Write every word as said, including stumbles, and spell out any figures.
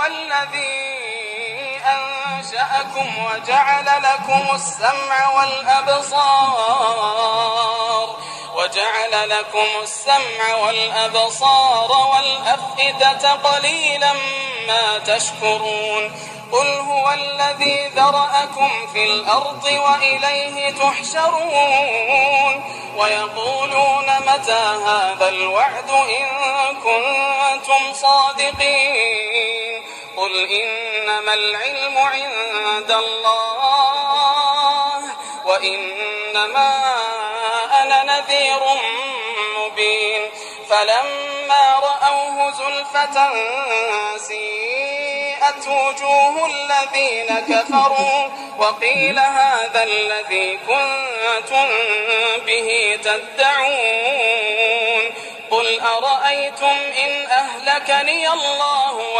الذي أنشأكم وجعل لكم السمع والأبصار، وجعل لكم السمع والأبصار والأفئدة، قليلا ما تشكرون. قل هو الذي ذرأكم في الأرض وإليه تحشرون. ويقولون متى هذا الوعد إن كنتم صادقين. قل إنما العلم عند الله وإنما أنا نذير مبين. فلما رأوه زلفة سيئت وجوه الذين كفروا وقيل هذا الذي كنتم به تدعون. قل أرأيتم إن أهلكني الله